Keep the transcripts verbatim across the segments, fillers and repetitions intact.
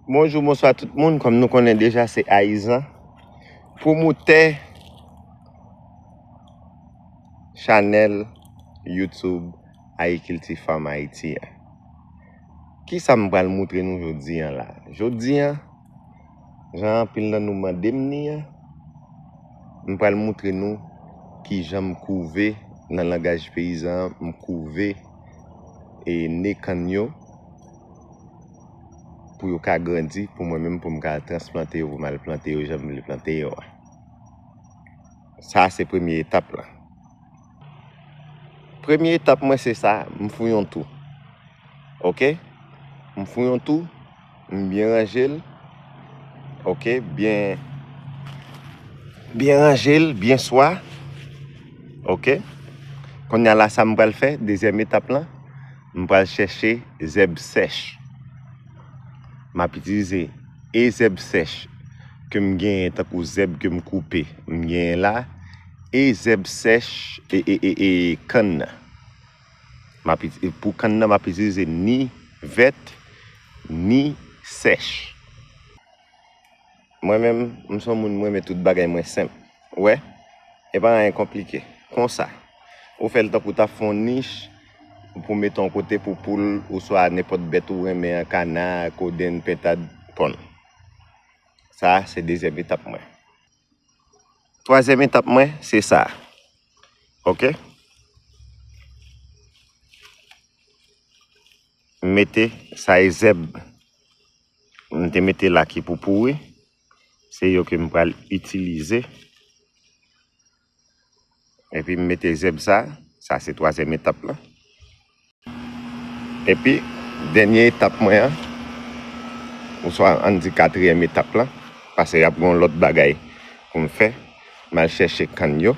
Bonjou, bonswa tout moun. Kòm nou konnen deja, se Ayizan, pwomotè chanèl YouTube Agriculture Farm Haiti a. Kisa m pral moutre nou jodi a la? Jodi a, jan anpil nan nou mande m ni a, m pral moutre nou kijan m kouve, nan langaj peyizan an, m kouve e ne kann yo pou yo ka grandi, pou mwen menm, pou m ka transplante yo, pou m al plante yo jan m vle plante yo a. Sa a se premye etap la. Premye etap mwen se sa, m fouye yon tou. Oke? M fouye yon tou, m byen ranje l. Oke? Byen, byen ranje l, byen swa. Oke? Kounye a la, sa m pral fè, dezyèm etap lan, m pral chèche zèb sèch. M ap itilize e zèb sèch ke m genyen, tankou zèb ke m koupe, m genyen la, e zèb sèch e, e, e, e kann nan. M ap iti-, pou kann nan, m ap itilize ni vèt, ni sèch. Mwen menm, m se yon moun, mwen renmen tout bagay mwen senp. Ou wè? E pa anyen konplike. Konsa. Ou fè l tankou w t ap fè yon nich pou w mete yon kote pou poul oswa nenpòt bèt ou renmen an, kana, kodenn, pentad, pòn. Sa a, se dezyèm etap mwen. Twazyèm etap mwen, se sa. Oke? M mete sa e zèb. M te mete la ki pou pouri. Se yo ke m pral itilize. Epi m mete zèb sa. Sa se twazyèm etap lan. Epi, dènye etap mwen an, oswa ann di katriyèm etap lan, paske y ap gen yon lòt bagay pou m fè. M al chèche kann yo.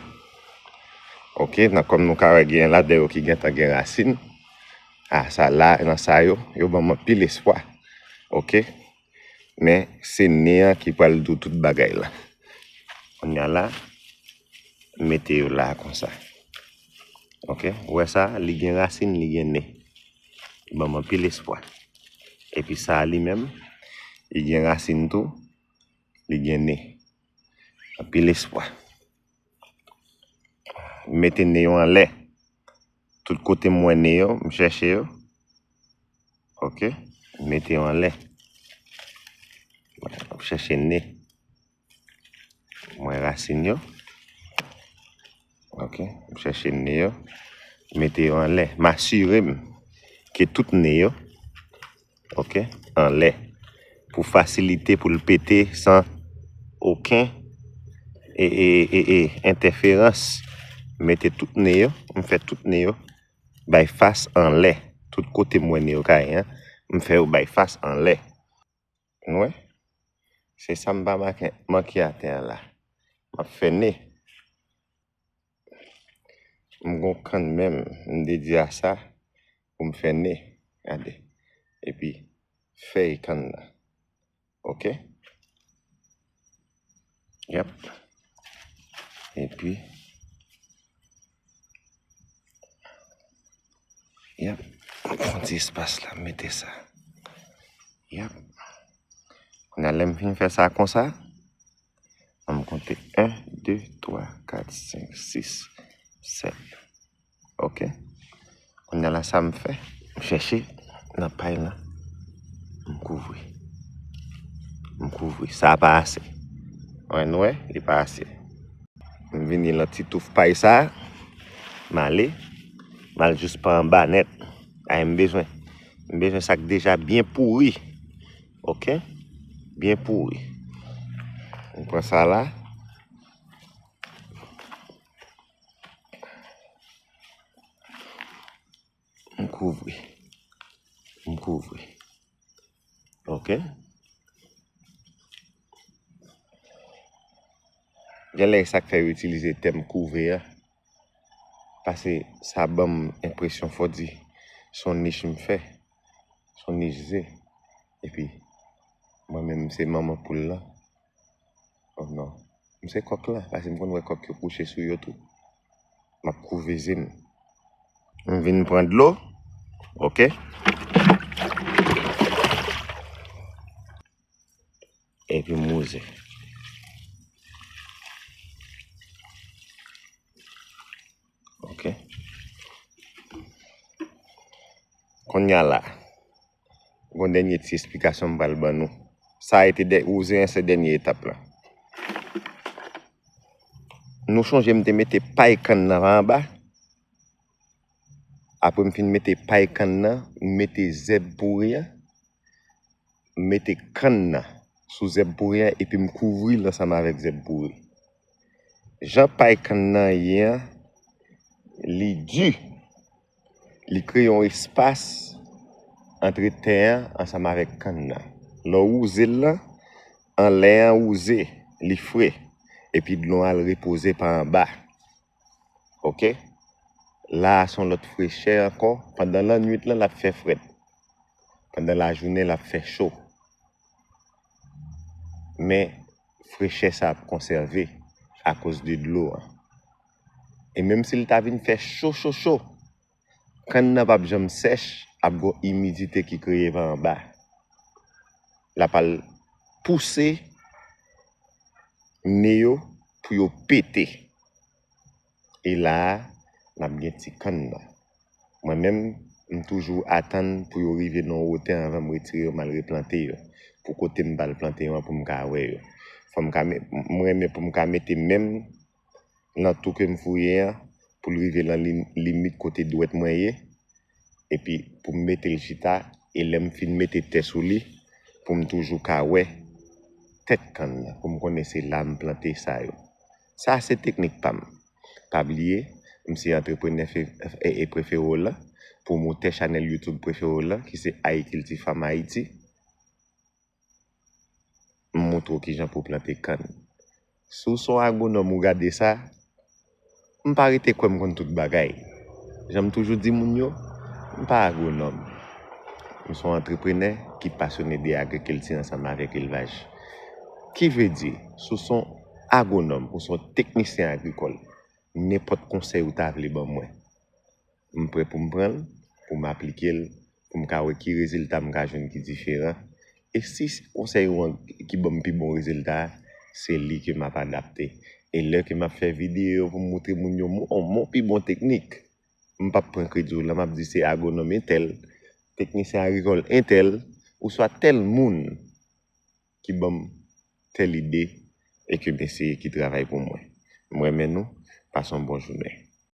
Oke, nan kòm nou ka wè, gen ladan yo ki gentan gen rasin. A, sa la, nan sa yo, yo ban m anpil espwa. Oke? Men, se ne an ki pral di w tout bagay la. Kounye a la, m mete yo la konsa. Oke? Ou wè sa? Li gen rasin, li gen ne. Li ban m anpil espwa. Epi sa a li menm, li gen rasin tou, li gen ne. Anpil espwa. M mete ne yo anlè. Tout kote m wè ne yo, m chèche yo. Oke? M mete yo anlè. M ap chèche ne. M wè rasin yo. Oke? M chèche ne yo. M mete yo anlè. M asire m ke tout ne yo, oke, anlè. Pou fasilite pou l pete san okenn e, e, e, e, entèferans. M mete tout ne yo, m fè tout ne yo bay fas anlè. Tout kote m wè ne yo ka ye an, m fè yo bay fas anlè. Nou wè? Se sa m pa manke, manke atè a la. M ap fè ne. M gon kann menm, m dedye a sa pou m fè ne. Gade. Epi fèy kann nan. Oke? Yap. Epi, yap. M pran ti espas la, m mete sa. Yap. Kounye a, lè m fin fè sa konsa, an m konte en, de, twa, kat, senk, sis, sèt. Oke. Kounye a la, sa m fè, m chèche nan pay lan. M kouvri. M kouvri. Sa a pa ase. Wè, nou wè, li pa ase. M vini lan ti touf pay sa a. M ale. M al jis pa anba nèt. Ay, m bezwen. M bezwen sa k deja byen pouri. Oke? Byen pouri. M pran sa la. M kouvri. M kouvri. Oke? Genlè e sa k fè yo itilize tèm kouve a. Paske sa ban m enpresyon, fò di, se yon nich m fè. Se yon nich ze. Epi, mwen menm, se manman poul lan. Oh non. M se kòk lan, paske m konn wè kòk yo kouche sou yo tou. M ap kouve ze m. M vin pran dlo. Oke. epi m wouze. Ok. Kounye a la, gon dènye ti esplikasyon m pral ban nou. Sa a ete dè, wouze an se dènye etap la. Nou chonje m te mete pay kann nan pa anba. Apre m fin mete pay kann nan, m mete zèb pouri an, m mete kann nan sou zèb pouri an epi m kouvri l ansanm avèk zèb pouri. Jan pay kann nan ye an, li di, li kreye yon espas antre tè an ansanm avèk kann nan. Lè w wouze l lan, anlè an wouze, li fre, epi dlo an al repoze pa anba. Ok? La a se yon lòt frechè ankò. Pandan lannwit lan, l ap fè frèt. Pandan lajounen, l ap fè cho. Men, frechè sa ap konsève akoz de dlo an. E menm si l ta vin fè cho, cho, cho, kann nan p ap janm sèch, ap gon imidite ki kreye pa anba. L ap al pouse ne yo pou yo pete. E la a, n ap gen ti kann nan. Mwen menm, m toujou atann pou yo rive nan yon wotè anvan m retire yo, m al replante yo. Pou kote m pral plante yo an, pou m ka wè yo. Fò m ka me-, m renmen pou m ka mete men m nan twou ke m fouye an, pou l rive nan lim-, limit kote dwèt mwen ye. Epi pou m mete l chita, e lè m fin mete tè sou li, pou m toujou ka wè tèt kann nan, pou m konnen se la m plante sa yo. Sa a se teknik pa m. Pa bliye, m se antreprenè fe-, e, e prefere w lan, pwomotè chanèl YouTube prefere w lan, ki se Agriculture Farm Haïti. M montre w kijan pou w plante kann. Si w se yon agwonòm, ou gade sa, m pa rete kwè m konn tout bagay. Jan m toujou di moun yo, m pa agwonòm. M se yon antreprenè ki pasyone de agrikilti ansanm avèk elvaj. Ki vle di, si w se yon agwonòm, ou se yon teknisyen agrikòl, nenpòt konsèy ou ta vle ban mwen, m prè pou m pran l, pou m aplike l, pou m ka wè ki rezilta m ka jwenn ki diferan. E si konsèy ou an ki ban m pi bon rezilta a, se li ke m ap adapte. E lè ke m ap fè videyo pou m montre moun yo mon, mon pi bon teknik, m p ap pran kredi w lan, m ap di se agwonòm entèl, teknisyen agrikòl entèl, oswa tèl moun ki ban m tèl ide e ke m eseye ki travay pou mwen. M renmen nou, pase yon bon jounen.